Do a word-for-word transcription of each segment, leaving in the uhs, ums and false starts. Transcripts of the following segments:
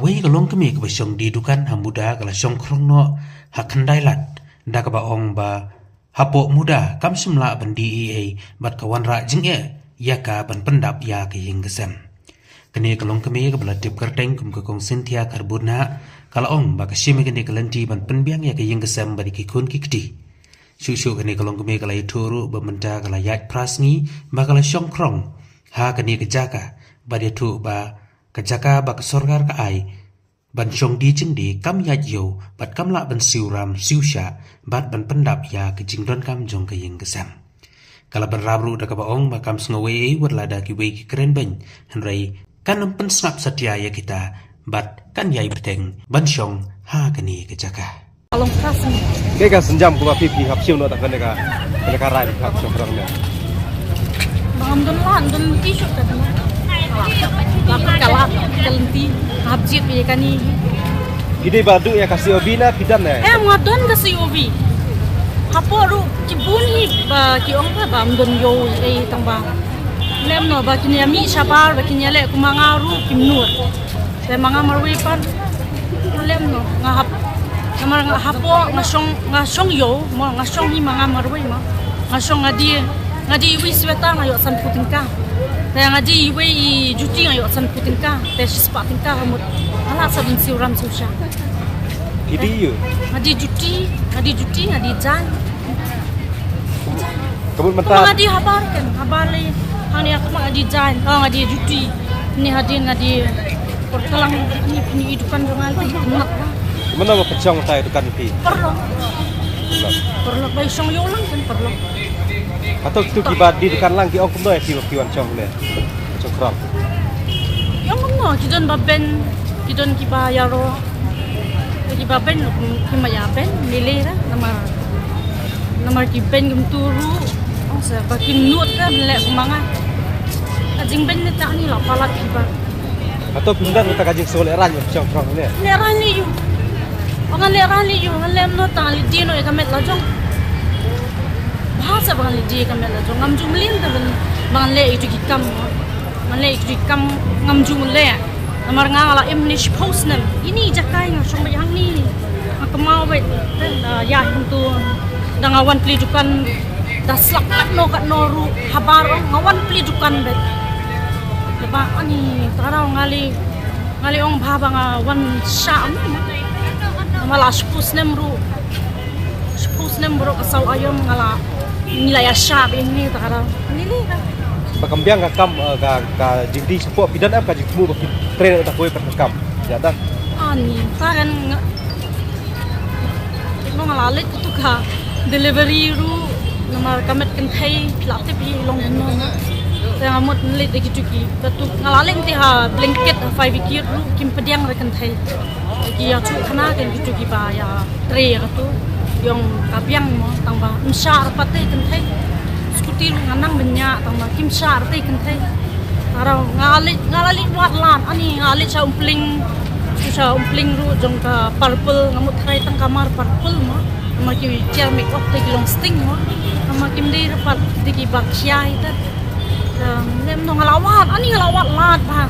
Wei ka longkmie kaba shong die dukan ha Muda ka la shong khrong noh ha Khyndai Lad, da kaba ong ba hapoh Muda kam shym lah ban die ei ei bad ka wanrah jingeh ïa ka ban pyndap ïa ka ïing ka sem. Kane ka longkmie kaba la tip kyrteng kum ka Kong Cynthia Kharbud na, ka la ong ba ka shim ïa kane ka lynti ban pynbiang ïa ka ïing ka sem bad ïa ki khun ki kti. Shuh shuh kane ka longkmie ka la ïathuh ruh ba mynta ka la ïaid phra sngi ba ka la shong khrong ha kane ka jaka, bad ïathuh ba ka jaka ba ka sorkar ka ai ban shong die jingdie kam ïaid ïew bad kam lah ban siew ram siew shah bad ban pyndap ïa ka jingdonkam jong ka ïing ka sem. Ka la bynrap ruh da kaba ong ba kam sngew ei ei wat la da kiwei ki kren beiñ, hynrei kan ym pynsngap satia ïa kita bad kan ïai bteng ban shong ha kane ka jaka. Ka long ka sngi. Kaei ka sienjam kaba phi, phi hap shim noh da kane ka, kane ka rai phi hap shong khrong ne? Ba ngam don lad, don lynti shuh ka dang. Ba ka lad ka lynti, hap jied ïa kane. Phi dei ba duh ïa ka C O B ne phi don ne? Em, nga don ka C O B. Hapoh ruh ki bun hi ba ki ong ba, ba ngam don ïew ei, tang ba lem noh ba kin ïa mih shabar, ba kin ïaleh kum ma nga ruh kim nud. Te ma nga marwei pat. Nga lem noh, nga hap, namar nga hapoh, nga shong, nga shong ïew mo, nga shong hi ma nga marwei mo. Nga shong, nga die, nga die iwei i sweater nga ïoh sanphew tyngka. Te nga die iwei i juti nga ïoh sanphew tyngka. Te shispah tyngka ka mut. Nga lah sa ban siew ram siew shah. Phi die ïew? Nga die juti, nga die juti, nga die jaiñ. Ka mut mynta. Nga die habar kan, habar lei. Hangne kumba nga die jaiñ, oh, nga die juti. Ni hadien nga die por tlang ni, ni i dukan jong nga lei. Mynta ba pynshong mynta i dukan phi? Paralok. Paralok. Paralok, ba i shong ïew lang kan paralok. Hato kitu kiba die dukan lang ki ong kumno ïa phi ba phi wan shong ne? Shong khrong. Ki ong kumno, ki don ba beiñ, ki don kiba ïaroh. Kiba beiñ ruh kim ïa beiñ, mele ra, namar, namar ki beiñ kumtu ruh. Ong sa ba kim nud ka leh kum ma nga. Ka jingbeiñ ne ta ni la palat kiba. Hato phi don kata ka jingsngew lehraiñ ïa phi shong khrong ne? Lehraiñ lei ïew. Ong nga lehraiñ lei ïew, nga lem noh tang lei die noh ïa ka met la jong. Bha sa ba ngan leit die ïa ka met la jong. Ngam ju mlien te ban, ban leh ïa kitu ki kam. Ban leh ïa kitu ki kam ngam ju leh. Namar nga nga la im ne shiphew snem. Ini i jaka nga shong beit hangne. Nga kynmaw beit. Te da ïa kumtu. Da nga wan plie dukan. Da slap katno katno ruh. Habar ong nga wan plie dukan beit. Te ba ani tara nga lei, nga lei ong bha ba nga wan shah mo. Namar la shiphew snem ruh. Shiphew snem baroh ka saw aïom nga la, ngi la ïa shah beit ne ta ka dang. Ni ni ka. Ba kam biang ka kam, eh, ka, ka jingdie shapoh phi don em ka jingthmu ba phi trei da kawei pat ka kam? Ïa da. Ani, ta kan nga. Mo nga la leit katu ka delivery ruh namar ka met kynthei phi la tip hi long kumno. Te nga mut leit da kitu ki, katu nga la leit te ha blanket ha Five Wicket ruh kim pdiang re kynthei. Ki ïa shu khana kan kitu kiba ïa trei ïa katu. Ïong ka biang mo tang ba ym shah re pat te kynthei. Scooty ruh nga nang bniah tang ba kim shah re te kynthei. Nga la leit, nga la leit wad lad ani, nga la leit sha Umpling. Sha Umpling ruh jong ka Purple, nga mut tharai tang ka mar Purple mo. Namar ki chair make up te ki long sting mo. Namar kim dei re pat de kiba khia hi te. Lem noh nga la wad, ani nga la wad lad bha.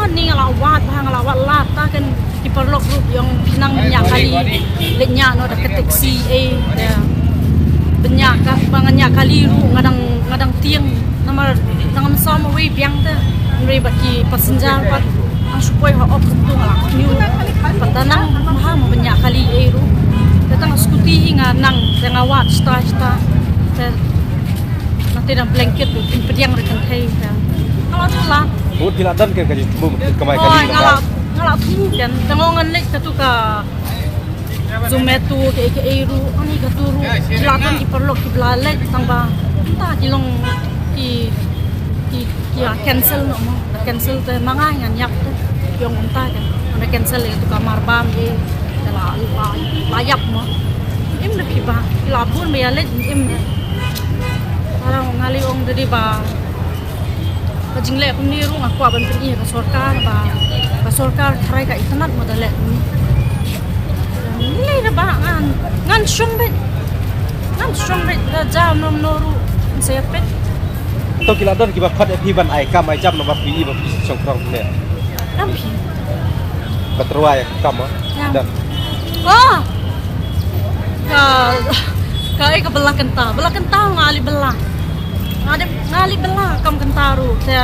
Ani nga la wad bha, nga la wad lad ta kan ki paralok ruh ïong pynang bniah kali. Leit ñiah noh da ka taxi ei, bniah ka ba nga ñiah kali ruh nga dang, nga dang tieng. Namar dang ngam sam wei biang te. Hynrei bad ki passenger pat ang shu poi ha op tu nga la kñiuh. Pat da nang bha mo bniah kali ei ruh. Te tang scooty hi nga nang te nga wad shata shata. Te Nangta dang blanket ruh kin pdiang re kynthei ka. Nga la thmu la. Bun phi la don ka jingthmu ka mai kali. Nga la, nga la thmu kan. Tang ong ngan leit katu ka Zomato kaei kaei ruh, ani katu ruh. Ki la don ki paralok kiba la leit tang ba. Mynta ki long ki, ki, ki ïa cancel noh mo. Cancel te ma nga ngan ïap te. Ïong mynta kan. Ngan cancel ïa katu ka mar bam ïa. Te la, la, la ïap mo. Im da phi ba. Ki la bun ba ïa leit im. Tang nga lei ong da dei ba ka jingleh kumne ruh nga kwah ban pyni ha ka sorkar ba ka sorkar tharai ka itynnad mo da leh kumne. Ngi lei da ba ngan, ngan shong beit. Ngan shong beit da jam nom no ruh ngan sa ïa peit. To ki la don kiba khot ïa phi ban ai kam ai jam namar phi i ba phi shong khrong ne. Kam phi. Ka tyrwa ïa ka kam, ah. Ïa. Dah. Oh. Ka, ka, eh, ka bylla kynta. Bylla kynta nga leh bylla. Nga dep, nga leh bylla kam kynta ruh. Te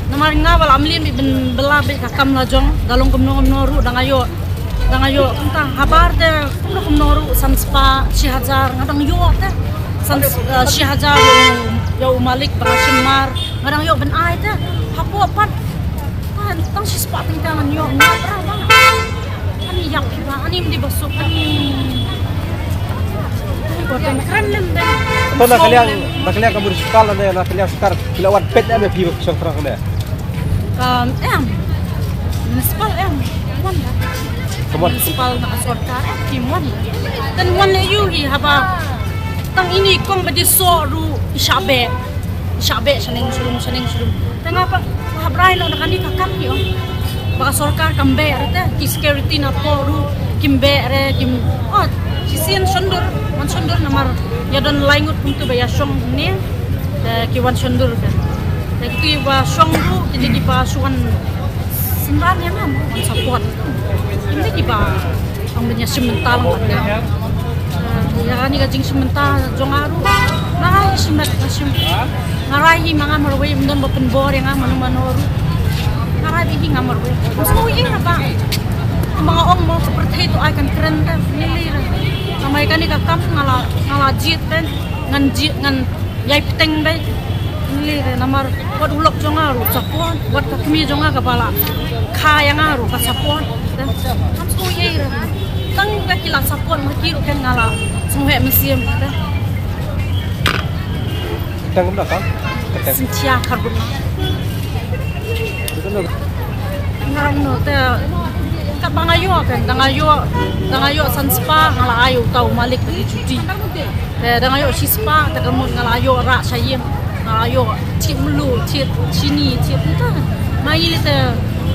namar nga ba la mlien beit ban bylla beit ka kam la jong. Da long kumno kumno ruh da nga ïoh. Da nga ïoh kynta. Habar te kumno kumno ruh san spah, shi hajar nga dang ïoh te. San, eh, shi hajar ïa u, ïa u malik ba nga shim mar. Nga dang ïoh ban ai te. Hapoh pat. Tang, tang shi spah tyngka ngan ïoh, ngat ra ba. Ani ïap hi ba, ani mdi ba suk, ani. Ani ko tang kren lem dei. To na ka liang, na ka liang ka municipal ne, na ka liang sorkar, ki la wan peit ne phi shong thrang ne. Ka em. Municipal em. Wan da. Ka wan. Municipal na ka sorkar em, phi wan. Tang wan leh ïa u hi haba. Tang ini kong ba dei soh ruh i shah beh. Shah beh shaneng shlum, shaneng shlum. Te nga pat hap rai noh da kane ka kam hi, oh. Ba ka sorkar kam beh re te, ki security napoh ruh kim beh re, kim, oh, shisien shondur, wan shondur namar ïa don lai ngut kumtu ba ïa shong ne. Te ki wan shondur te. Te kito kiba shong ruh ki dei kiba shu wan synran ïa nga mo, wan support. Kim dei kiba Ong ban ïa shim bynta lang bad nga. Eh, ïa kane ka jingshim bynta jong nga ruh. Nga rai hi shimet nga shim. Nga rai hi ma nga marwei, ym don ba pynbor ïa nga mano mano ruh. Nga rai beit hi nga marwei. Ym sngew ei ei ba. Kumba nga ong mo, ka pyrthei to ai kan kren te lili re. Namar ïa kane ka kam nga la, nga la jied te. Ngan jied, ngan Ïai bteng beit. Ngi re namar wat u lok jong nga ruh support, wat ka kmie jong nga kaba la kha ïa nga ruh ka support. Te ngam sngew ei ei re. Tang ba ki la support ma ki ruh ken nga la sngewheh mynsiem te. Tang kumno ka? Tang. Syntia Kharbunlang. Nga ong no te katba nga ïoh kan, da nga ïoh, da nga ïoh san spah nga la ai uta u malik ba ki juti. Te da nga ïoh shi spah te ka mut nga la ïoh rah sha ïing, nga la ïoh thied mluh, thied shini, thied nta. Ma ngi te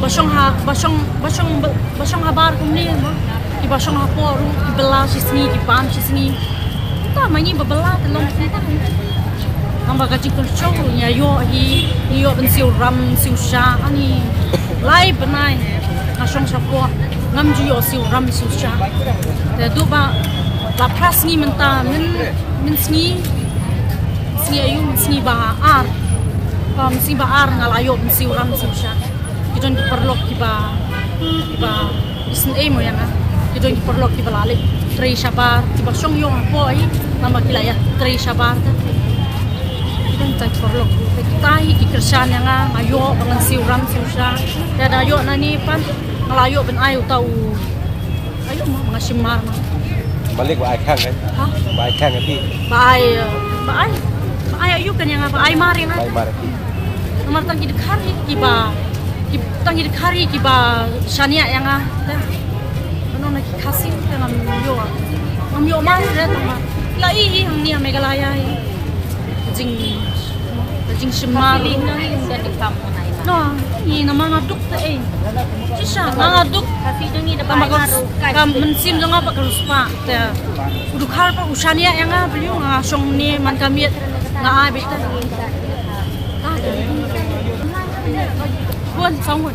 ba shong ha, ba shong, ba shong, ba shong habar kumne mo. Kiba shong hapoh ruh ki bylla shi sngi, ki bam shi sngi. Nta ma ngi ba bylla te long nta. Namba ka jingkyrshan ruh ngi ïoh hi, ngi ïoh ban siew ram siew sha ani lai bnai nga shong shapoh ngam ju ïoh siew ram siew sha. Te duh ba la phra sngi mynta, myn, myn sngi, sngi aïu, myn sngi ba ar. Ba myn sngi ba ar nga la ïoh ban siew ram siew sha. Ki don ki paralok kiba, kiba isynei mo ïa nga. Ki don ki paralok kiba la leit trei shabar, kiba shong ïong hapoh hi, namar ki la ïa trei shabar te. Ki don tang ki paralok. Te kita hi ki kyrshan ïa nga, nga ïoh ba ngan siew ram siew sha. Te da ïoh nane pat nga la ïoh ban ai uta u, aïu mo, nga shim mar ma. Malik ba ai khang kan? Ha? Ba ai khang kan phi? Ba ai, eh, ba ai, ba ai aïu kan ïa nga, ba ai mar ïa nga. Ba ai mar phi. Namar tang ki dkhar hi kiba, ki, tang ki dkhar hi kiba shaniah ïa nga. Te. Mano na ki Khasi te ngam ïoh. Ngam ïoh mar re tang ba. La i hi hangne ha Meghalaya hi. Jing, jingshim mar. Feeling na hi ym don i kam na i. No, i namar nga duk te ei. Shisha, nga nga duk. Khasi jong i da tang ba ka, ka mynsiem jong nga ba ka riewspah. Te. U dkhar pat u shaniah ïa nga, briew nga shong ne man ka miet nga ai beit te. Bun, sawng bun.